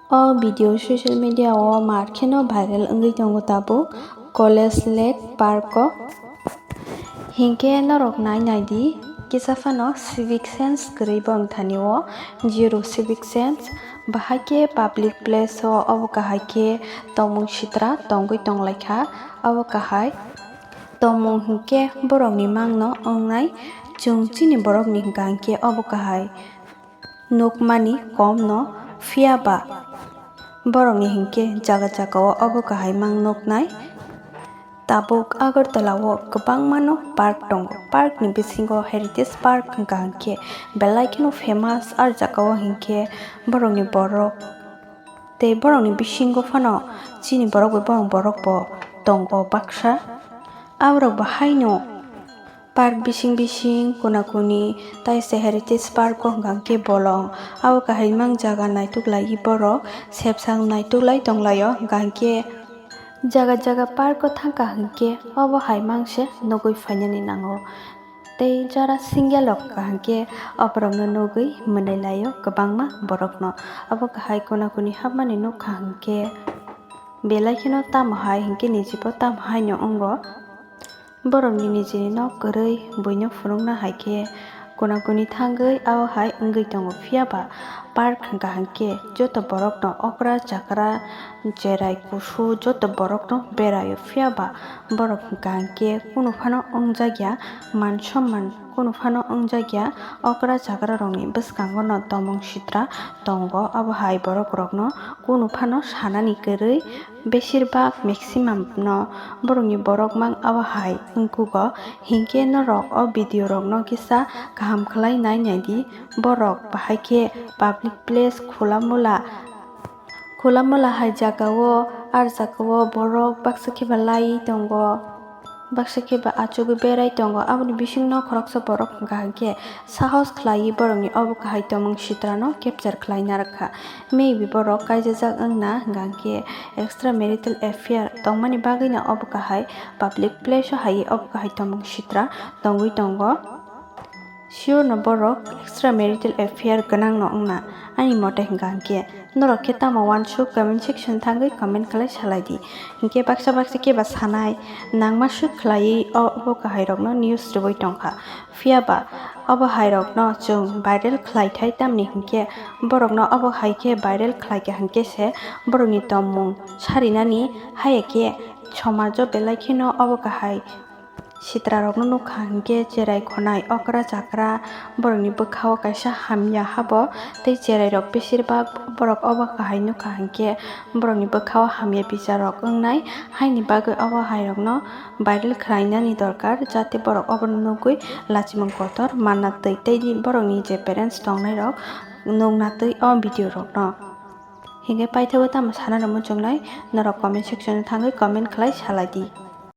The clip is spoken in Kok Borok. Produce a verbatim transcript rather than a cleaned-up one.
O video social media o mar kheno viral wngwi tongo tabuk College Lake Park o. Hinkhe norok nai nai di, kisa phano civic sense kwrwi bo wng thani o, zero civic sense. Bahai khe public place o obo kahai khe tongmung sitra tongwi tonglaikha. Obo kahai tongmung hinkhe borokni mangno wngnai. Chwng chini borokni hwnka hinkhe obo kahai nukmani komno, phiya ba borokni hinkhe jaga jagao obo kahai mang nuknai. Tabuk Agartala o kwbangmano park tongo. Park ni bisingo Heritage Park hwnka hinkhe belai kheno famous. Ar jagao hinkhe borokni borok tei borokni bisingo phano chini borok bai borok borok bo tongo baksa. Aborok bo haino park bising bising kuna kuni taisa Heritage Park o hwnka hinkhe bolong. Abo kahai mang jaga naituklaiwi borok sepsang naituklai tonglaio hwnka hinkhe jaga jaga park o thangkha hinkhe obo hai mang se nugwi phainani nango. Tei jora single rok kaham khe oborokno nugwi mwnwi laio kwbangma borokno. Abo kahai kuna kuni hapmani nukha hinkhe belai kheno tamo hai hinkhe nijibo tamo haino wngo. Borokni nijini nok kwrwi buino phunukna hai khe kuna kuni thangwi abo hai wngwi tongo. Phiya ba park hwnka hinkhe joto borokno okra chakra cherai kusu joto borokno beraio. Phiya ba borok hwnka hinkhe kunu phano wngjakya man somman, kunu phano wngjakya okra chakra rokni bwskango no tomung sitra tongo. Abo hai borok rokno kunu phano sanani kwrwi, besir bak maximum no borokni borok mang abo hai wngkugo. Hinkhe norok o video rokno kisa kaham khlai nai nai di. Borok bahai khe public place khula mula Khula mala hai jagao, ar jagao borok baksa khe ba laiwi tongo, baksa khe ba achugwi berai tongo. Aboni bisingno khoroksa borok hwnka hinkhe sahos khlaiwi borokni obo kahai tomung sitrano capture khlai narwkha. Maybe borok kaijajak wngna hwnka hinkhe extra marital affair tongmani bagwino obo kahai public place o hai obo kahai tomung sitra tongwi tongo. Sure no borok extra marital affair gwnang no wngna, ani mote hwnka hinkhe. Norok khe tamo uansuk comment section thangwi comment khlai salai di. Hinkhe baksa baksa khe ba sanai nangma suk khlaiwi o, obo kahai rokno news rwui tongkha. Phiya ba obo hai rokno chwng viral khlai thai, tamni hinkhe borokno obo hai khe viral khlai kha hinkhe se borokni tongmung sarinani, haiya khe somajo belai kheno obo kahai Sitra rokno nukha hinkhe cherai khonai okra chakra borokni bwkhao kaisa hamya habo tei cherai rok besir bak borok obo kahai nukha hinkhe borokni bwkhao hamya bichar rok wngnai, haini bagwi obo hai rokno viral khlainani dorkar jate borok obono nugwi lachimung kotor manna twi tei borokni je parents tongnai rok nukna twi o video rokno. Hinkhe paithago tamo sana rw muchungnai norok comment section o thangwi comment khlai salai di.